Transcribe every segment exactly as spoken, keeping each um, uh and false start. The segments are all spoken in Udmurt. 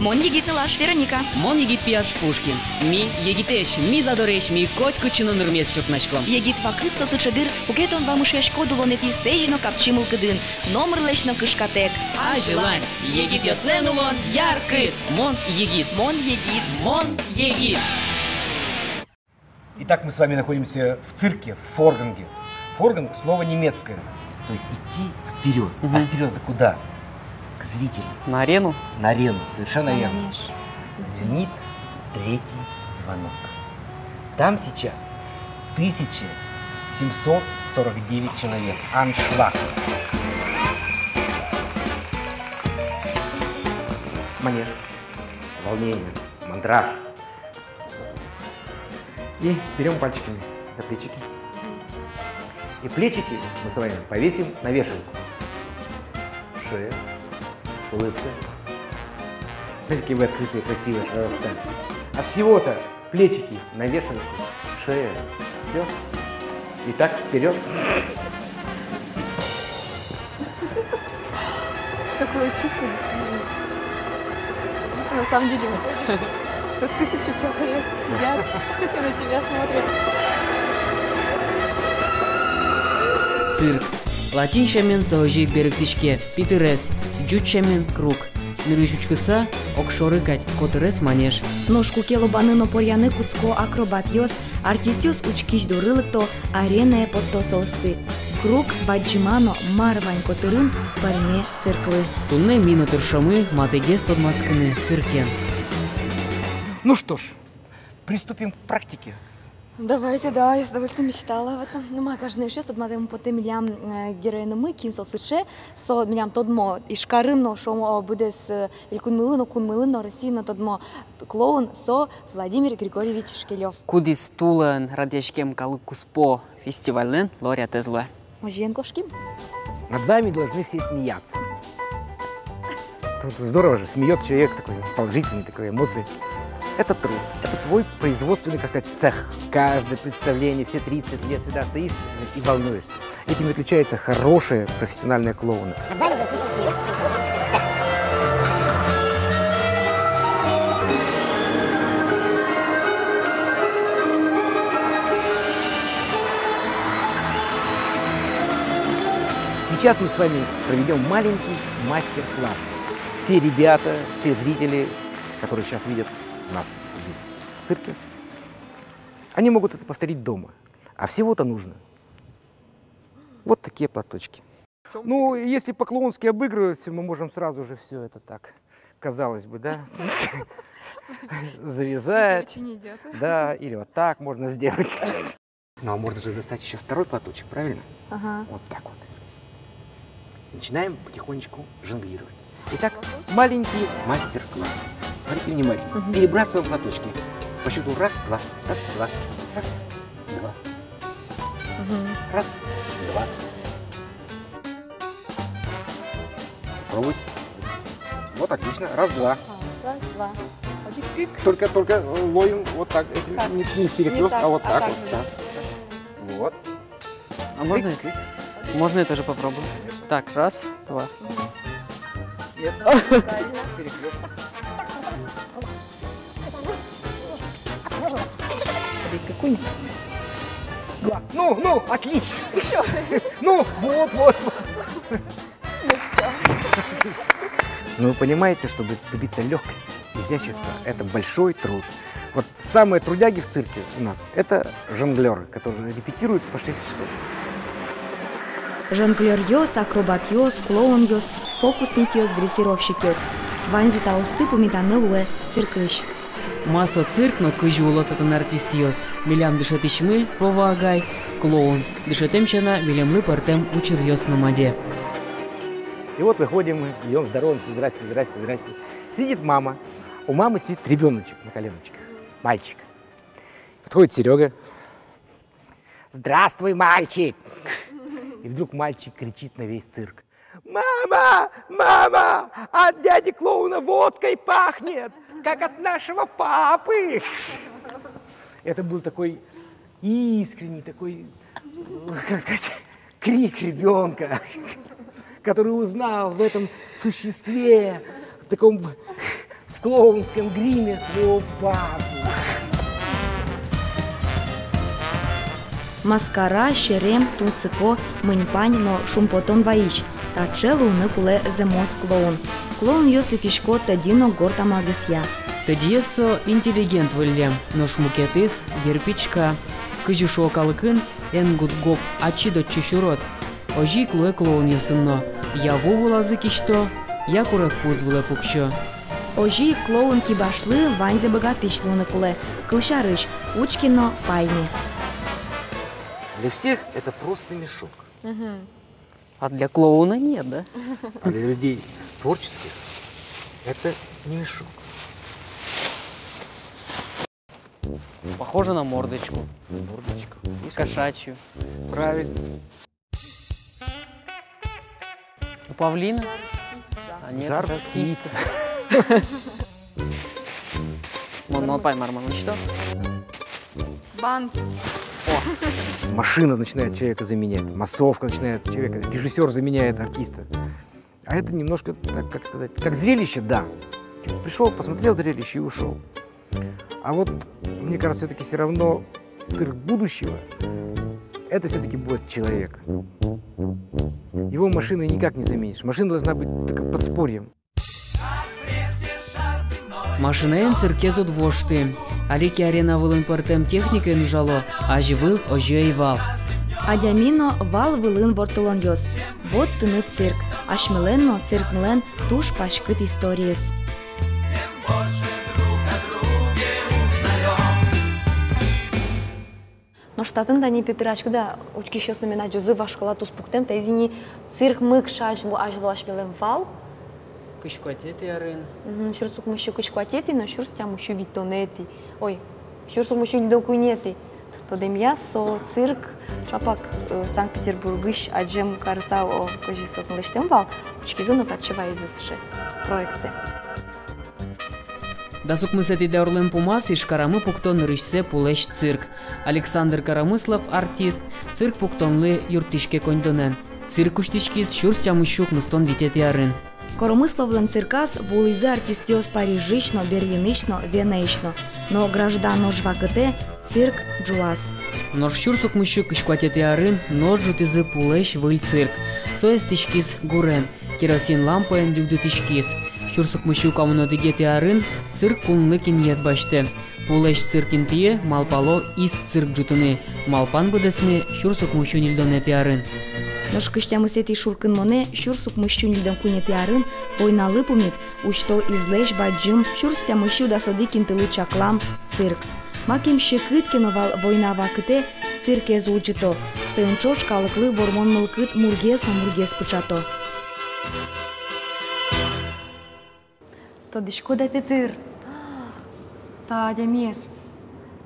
Мон егит нылаш Вероника. Мон егит пияш Пушкин. Ми егитэсь, ми задоресь, ми котькытчы но нырмес чуртнаськом. Егит вакыт со сыӵе дыр, куке тон вамышъяськод улонэтӥ сэзь но капчи мылкыдын, номырлэсь но кышкатэк. Азьлань, егитъёслэн улон яркыт. Мон егит. Мон егит. Мон егит. Итак, мы с вами находимся в цирке, в форганге. Форганг — слово немецкое, то есть идти вперёд. А вперёд это куда? К зрителю. На арену. На арену, совершенно верно. Звенит третий звонок. Там сейчас тысяча семьсот сорок девять человек. Аншлаг. Манеж. Волнение. Мандраж. И берём пальчиками за плечики. И плечики мы с вами повесим на вешалку. Шея, улыбка. Смотрите, какие вы открытые, красивые сразу стали. А всего-то плечики на вешалку, шея, всё. И так вперёд. Такое чувство, действительно. Ты на самом деле выходишь, тут тысячи человек сидят, на тебя смотрят. Цирк. Латин сямен со озьы ик берыктӥське: питырес, ӟуч сямен — круг. Нырысь учкыса, огшоры кадь, котырес манеж. Нош куке лобаны но поръяны кутско акробатъёс, артистъёс учкись доры лыкто, аренае потто соосты. Круг — бадӟыма но мар вань котырын, пӧрме цирклы. Туннэ ми но тыршомы матыгес тодматскыны циркен. Ну что ж, приступим к практике. Давайте, да, я с удовольствием мечтала об этом. Ну, ма, каждый эшъёс тодматэммы потэ милям, э, героенымы, кин со сыӵе, со милям тодмо Ижкарын но, шуом, быдэс, э, элькунмылы но, кунмылы но, Россиын но тодмо клоун, со Владимир Григорьевич Шкелёв. Кудӥз тулын радъяськем калык куспо фестивальлэн лауреатэз луэ. Озьыен, кошким. Над вами должны все смеяться. Тут здорово же, смеётся человек такой, положительный такой, эмоции. Это труд, это твой производственный, как сказать, цех. Каждое представление, все тридцать лет всегда стоишь и волнуешься. Этим и отличаются хорошие профессиональные клоуны. Над вами должны все смеяться. Сейчас мы с вами проведём маленький мастер-класс. Все ребята, все зрители, которые сейчас видят нас здесь, в цирке, они могут это повторить дома. А всего-то нужно вот такие платочки. Ну, если по-клоунски обыгрывать, мы можем сразу же всё это так, казалось бы, да? Завязать. Очень идёт. Да, или вот так можно сделать. Ну, а можно же достать ещё второй платочек, правильно? Ага. Вот так вот. Начинаем потихонечку жонглировать. Итак, маленький мастер-класс. Смотрите внимательно. Мгм. Перебрасываем платочки. По счёту раз, два, раз, два, раз, два. Мгм. Раз, два. Пробуйте. Вот, отлично. Раз, два. А, раз, два. Один кык. Только, только, э, ловим вот так. Этим как? Не, не в перекрёсток, а вот так вот. Да. Вот. А можно, можно я тоже попробую? Так, раз, два. Нет. Перекрёсток. Какой? Два. Ну, ну, отлично. Ещё. Ну, вот, вот, вот. Ну, всё. Ну, вы понимаете, чтобы добиться лёгкости, изящества, это большой труд. Вот самые трудяги в цирке у нас — это жонглёры, которые репетируют по шесть часов. Жонглёръёс, акробатъёс, клоунъёс, фокусникъёс, дрессировщикъёс. Ваньзэ таосты пумитаны луэ циркысь. Ма со цирк но кызьы уло татын артистъёс? Милям дышетӥсьмы Вова агай — клоун. Дышетэм сяна, милемлы пӧртэм учыръёс но мадё. И вот выходим мы, идём, здороваемся: «Здрасте, здрасте, здрасте». Сидит мама, у мамы сидит ребёночек на коленочках, мальчик. Подходит Серёга: «Здравствуй, мальчик!» И вдруг мальчик кричит на весь цирк: «Мама, мама, от дяди клоуна водкой пахнет, как от нашего папы!» Это был такой искренний, такой, как сказать, крик ребёнка, который узнал в этом существе, в таком, в клоунском гриме своего папу. Маскара, серем, тунсыко, мыньпань но шумпотон вайись. Таӵе луыны кулэ зэмос клоун. Клоунъёс люкисько тӧдьы но горд амалгесъя. Тӧдьыез со интеллигент выллем, нош мукетыз ерпичка. Кызьы шуо калыкын: эн гуд гоп, ачид отчы сюрод. Озьы ик луэ клоунъёсын но: я ву вылазы кисьто, я курегпуз вылэ пуксё. Озьы ик клоун кибашлы ваньзэ быгатӥсь луыны кулэ. Кылсярысь, учке но пайме. Для всех это просто мешок. Мгм. А для клоуна нет, да? А для людей творческих это не мешок. Похоже на мордочку. Мордочку. Кошачью. Правильно. У павлина? А нет, жар это птица. Мон малпай, мар мон лэсьто. Банк. О. Машина начинает человека заменять, массовка начинает человека, режиссёр заменяет артиста. А это немножко, так как сказать, как зрелище, да. Пришёл, посмотрел зрелище и ушёл. А вот, мне кажется, всё-таки всё равно цирк будущего — это всё-таки будет человек. Его машиной никак не заменишь. Машина должна быть только подспорьем. Машинаен циркез уд вошты. Али ке арена вылын пӧртэм техникаен ужало, азьвыл озьы ӧй вал. Адями но вал вылын ворттылонъёс. Вот тыныд цирк. Асьмелэн но циркмылэн туж паськыт историез. Нош татын тани, Петыр, учкисьёс но мед адӟозы, вашкала туспуктэм, таиз ини цирк мыкшазь, азьло асьмелэн вал. Кызь куатетӥ арын. Мгм, сюрс укмыссю кызь куатетӥ но сюрс тямыссю витьтонэтӥ. Ой, сюрс укмыссю ньыльдон куинетӥ. Тодэмъя, со цирк ӵапак, э, Санкт-Петербургысь адӟем карыса, о, кызьы со лэсьтэм вал, учкизы но татчы вайизы сыӵе проектсэ. Дас укмысэтӥ даурлэн пумаз Ижкарамы пукто нырысьсэ пулэсь цирк. Александр Коромыслов, артист, цирк пуктонлы юрттӥське коньдонэн. Цирк усьтӥськиз сюрс тямыссю укмыстон витетӥ арын. Коромысловлэн цирказ вуылӥзы артистъёс Парижысь но, Берлинысь но, Венаысь но. Но граждан ож вакытэ цирк ӝуаз. Нош сюрс укмыссю кызь куатетӥ арын нош ӝутӥзы пулэсь выль цирк. Со эстӥськиз гурен, керосин лампаен дугдытӥськиз. Сюрс укмыссю куамын одӥгетӥ арын цирк кунлык инъет басьтэ. Пулэсь цирк интые малпало ИС цирк ӝутыны. Малпан быдэсме сюрс укмыссю ньыльдонэтӥ арын. Нош кызь тямысэтӥ шуркынмонэ, сюрс укмыссю ньыльдон куинетӥ арын, войналы пумит, усьто ИЗлэсь бадӟым, сюрс тямыссю дас одӥг интылы чаклам цирк. Макем секыт ке но вал война вакытэ циркез улӟыто. Соин ӵош калыклы вормон мылкыд мургес но мургес пыӵато. Тодӥськод-а, Петыр, та адямиез?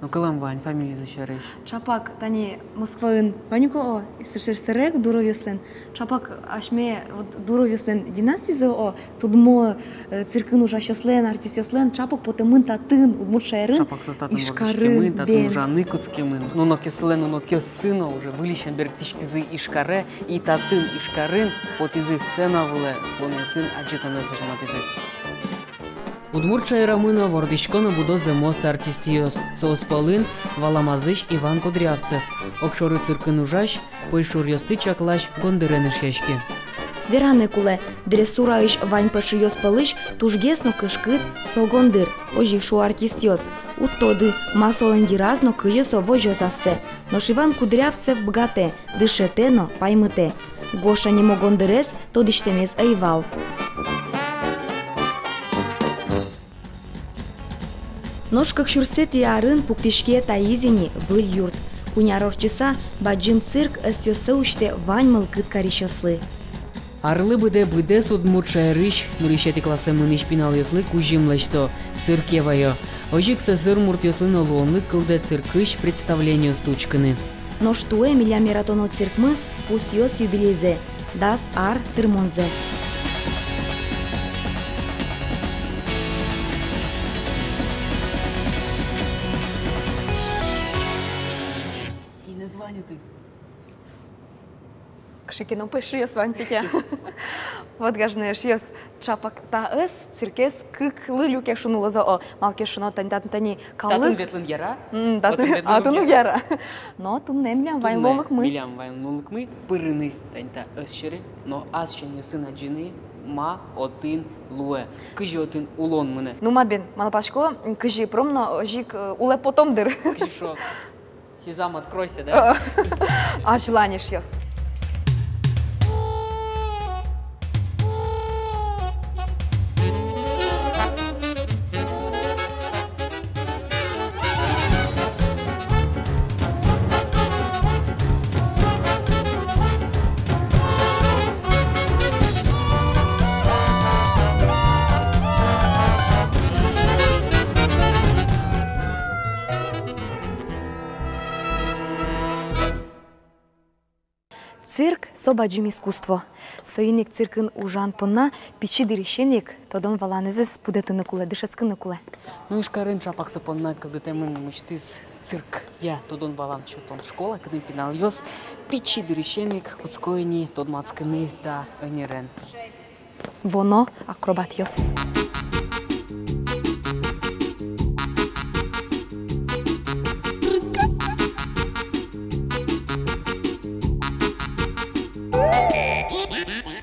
Ну, кылэм вань фамилизэ сярысь. Ӵапак тани Москваын вань ук, о, сыӵе сэрег Дуровъёслэн. Ӵапак асьме вот Дуровъёслэн династизы, о, тодмо, э, циркын ужасьёслэн, артистъёслэн ӵапак потэмын татын, Удмурт шаерын, Ижкарын, бен. Ӵапак соос татын вордскемын, татын ужаны кутскемын. Нунокъёслэн нунокъёссы но уже выльысен берыктӥськизы Ижкаре, и татын, Ижкарын, потӥзы сцена вылэ, слонъёсын адӟытонэз возьматӥзы. Удмурт шаерамы но вордӥсько но будо зэмос артистъёс. Соос пӧлын валамазысь Иван Кудрявцев, огшоры циркын ужась, пӧйшуръёсты чаклась, гондырен эшъяське. Вераны кулэ, дрессураысь вань пӧйшуръёс пӧлысь тужгес но кышкыт со гондыр, озьы шуо артистъёс. Уд тоды, ма солэн йыраз но кызьы со возёз ассэ. Нош Иван Кудрявцев быгатэ, дышетэ но паймытэ. Гоша нимо гондырез тодӥсьтэмез ӧй вал. Нош кык сюрсэтӥ арын пуктӥське таиз ини выль юрт. Куинь ар ортчыса, бадӟым цирк ӧсъёссэ усьтэ вань мылкыд карисьёслы. Арлы быдэ быдэс Удмурт шаерысь нырысетӥ классэ мынӥсь пиналъёслы кузьым лэсьто, цирке ваё. Озьы ик сӧсыр муртъёслы но луонлык кылдэ циркысь представлениосты учкыны. Нош туэ милям яратоно циркмы пусъёз юбилейзэ, дас ар тырмонзэ. Кинэ звоню ты? Кыӵе ке но пӧйшуръёс вань, Петя. Вот, гажано эшъёс, Чапак та ӧс циркез кыклы люке шуыны луоз, о, малы ке шуоно, тани татын тани калык. Татын ветлыны яра. М, татын, отын ветлыны, отын уг яра. Яра. Но туннэ милям вань луонлыкмы. Милям вань луонлыкмы пырыны тани та ӧс сьӧры, но асьсэос адӟыны, ма отын луэ, кызьы отын улон мынэ. Ну, ма бен, малпасько, кызьы пыром но, озьы ик, э, улэ потом дыр. Кызьы шуо. Сезам, откройся, да? Азьлань, эшъёс. Цирк — со бадӟым искусство. Соин ик циркын ужан понна пичи дырысен ик тодон-валанэзэс будэтыны кулэ, дышетскыны кулэ. Ну, Ижкарын чапак со понна кылдытэмын нимысьтыз циркъя тодон-валан сётон школа, кытын пиналъёс пичи дырысен ик кутско ини тодматскыны та ӧнерен. Вуоно акробатъёс.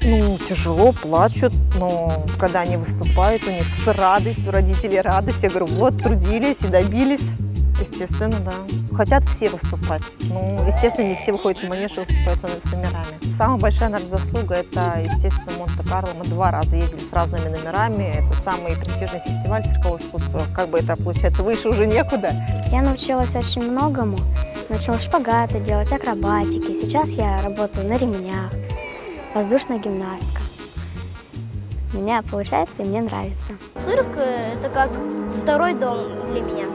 Ну, тяжело, плачут, но когда они выступают, у них с-, радость, у родителей радость. Я говорю: «Вот, трудились и добились». Естественно, да. Хотят все выступать. Ну, естественно, не все выходят в манеж и выступают с номерами. Самая большая наша заслуга — это, естественно, Монте-Карло. Мы два раза ездили с разными номерами. Это самый престижный фестиваль циркового искусства. Как бы это получается, выше уже некуда. Я научилась очень многому. Научилась шпагаты делать, акробатике. Сейчас я работаю на ремнях, воздушная гимнастка. У меня получается, и мне нравится. Цирк, э, это как второй дом для меня,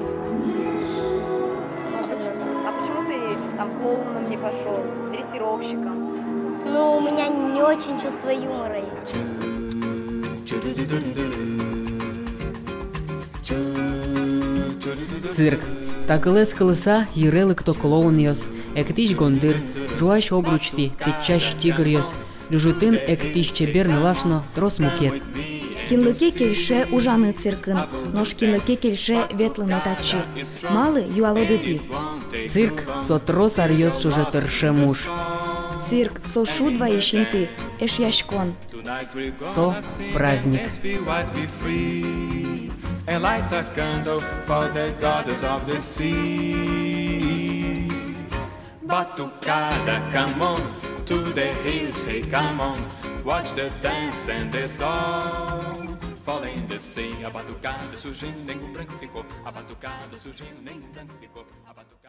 можно так сказать. А почему ты там клоуном не пошёл, дрессировщиком? Ну, у меня не очень чувство юмора есть. Цирк. Та кылэз кылыса, йыре лыкто клоунъёс, эктӥсь гондыр, ӝуась обручтӥ, тэтчась тигръёс. Ӝужытын эктӥсь чебер нылаш но трос мукет. Кинлы ке кельше ужаны циркын, нош кинлы ке кельше ветлыны татчы. Малы, юалоды тӥ? Цирк — со трос аръёс ӵоже тыршем уж. Цирк — со шуд вайись инты, эшъяськон. Со праздник. And light a candle for the goddess of the sea. Batucada, come on, to the hills, hey, come on, watch the dance and the dawn. Fall in the sea, a batucada surgindo, nem o branco ficou. A batucada surgindo, nem o branco ficou. A batucada